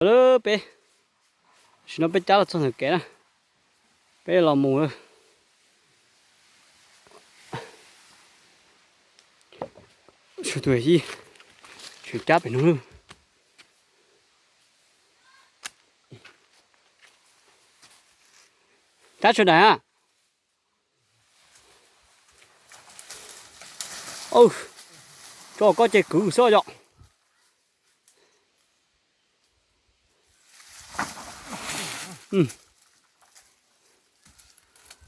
Lawm peb, tam sim no peb cab los txog ntawm kev na, peb los mus lawm. Sawv tus yij, tseem cab pem no lawm. Cab sawv daws a. Tso koj ces kwv xwb yom.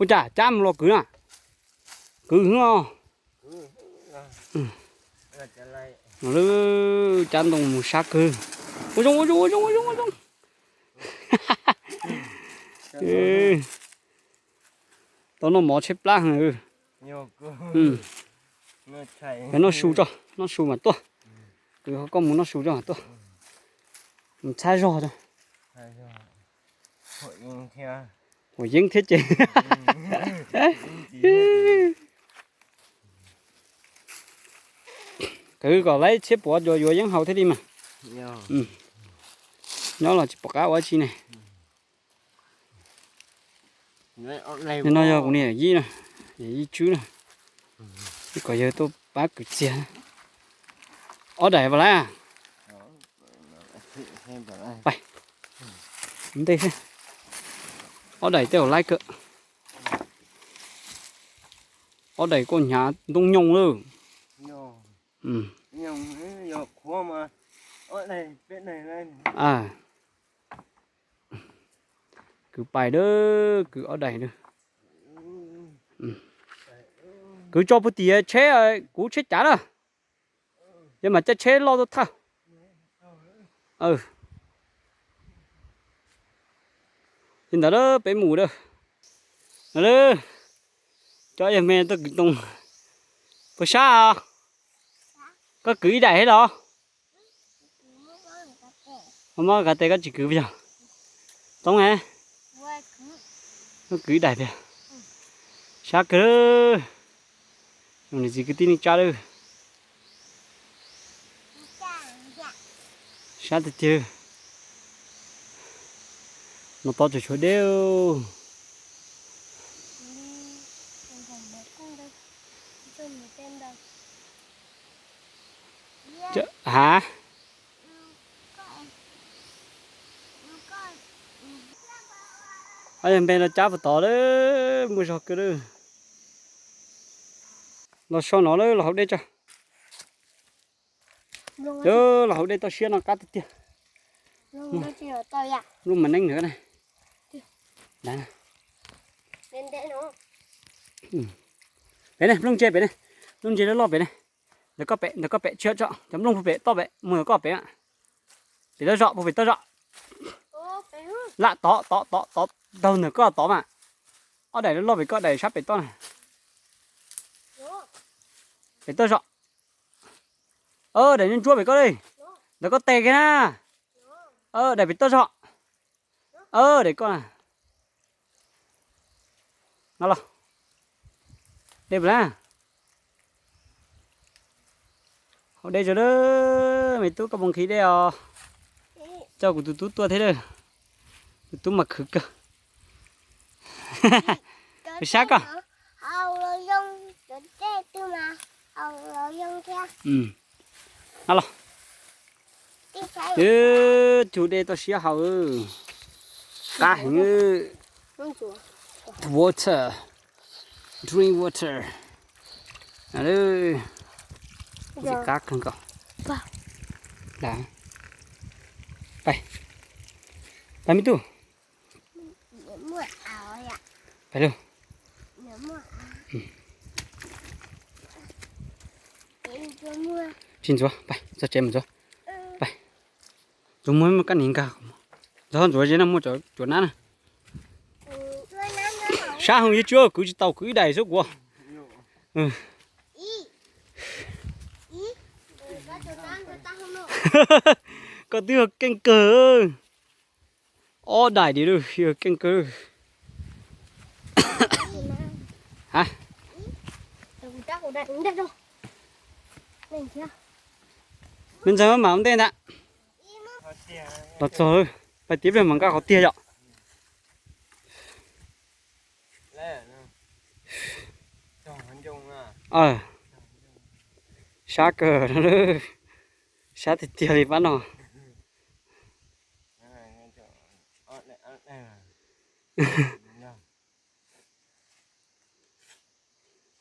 Ua cas cab mus los kwv na, kwv hwv os. Cab ntoo mus sab kawg. Ua zoo ua zoo ua zoo ua zoo ua zoo. Tau noj mov tsheb plab heev. Noj su tso, noj su mas tuaj. Kwv, koj mus noj su tso mas tuaj. Mus txhab zog tso. Huam yeeb thiab ces. Kwv, kom laib txhiab puav yuav yeeb haus thiaj li mas. Nyob los tsis pom qab ua tsi ne. No yog kuv niam yij na, yij Tswb na. Kom yawg tuaj pab kwv txiag. Ob daim puas laib? Pais ntej, ob daim tej zaum laib kawg. Ob daim koj hnyav ntoo nyoos lawm. Kwv pais lawm, kwv ob daim lawm. Kwv tso puag tim tsheb, kuv tsheb cav na. Yog mas caij tsheb loj tuaj thawj. Li ntawd peb mus lawm. Cov yawg me tuaj kwv ntoo. Puas sab os? Koj kwv ib daim thiab los? Mob kav tes koj tsis kwv yog? Toob, koj kwv ib daim thiab. Sab kawg. Zoo niam txiv kwv tij neej tsa lawm. Sab tiag tiag. No tod tseem tshuav deb. Ha, ob yawg npe no cab puag tod lawm, muaj zog kawg lawm. Los so no lawm, los haus dej tso. Los haus dej toj siab no qab tiag tiag. Lub mas neeb ntawd na. Pem ne, nplooj ntse pem ne, nplooj ntse loj loj pem ne. Ntawm koj pem, ntawm koj pem, tsis tso cov nplooj puag pem toj pem, mus ntawm koj pem mas. Pem toj zom, puag pem toj zom. Lam tod tod tod tod, taug ntawm koj tod mas. Ob daim loj loj pem koj, daim sab pem toj na. Pem toj zom. Daim ntsuab pem koj li. Ntawm koj tes kiag na. Daim pem toj zom. Daim koj na. No los. Dej puas laib? Haus dej tso lawm, me tub koj puas nqhis dej os? Coj kuv tus tub tuaj thiab lawm. Tus tub mas khwv kawg. Sab koj. Los, cug dej toj siab haus. Qab heev. Water, drink water. Qab kawg nkaus. Pais, pais me tub. Pais lauj. Tsis ntxuav, pais txog tsev mus ntxuav. Pais. Tus muag muaj kab niag nkag, ntxuav ntxuav ze no muaj cuab nab na. Sab heev, yeej tsis kwv tsis tau, kwv ib daim xwb kuv. Koj twb yog keej kawg. Ob daim li lawm, yog keej kawg. Ha, me ntxawg mam ua ntej ntag. Los txog lawm, pais tib pliag mas nkag qhov tiag yom. Sab kawg, sab tiag tiag li pab no.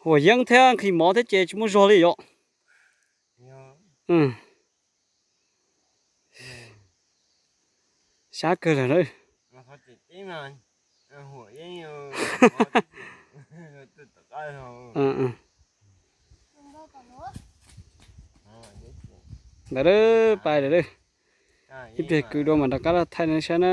Huam yeeb thiab nqhis mov thiab ces tsis muaj zog li yom. Sab kawg lawm na. Ntawd pais lawm. Ib pliag kwv dua mam rov qab los thaij nej saib na.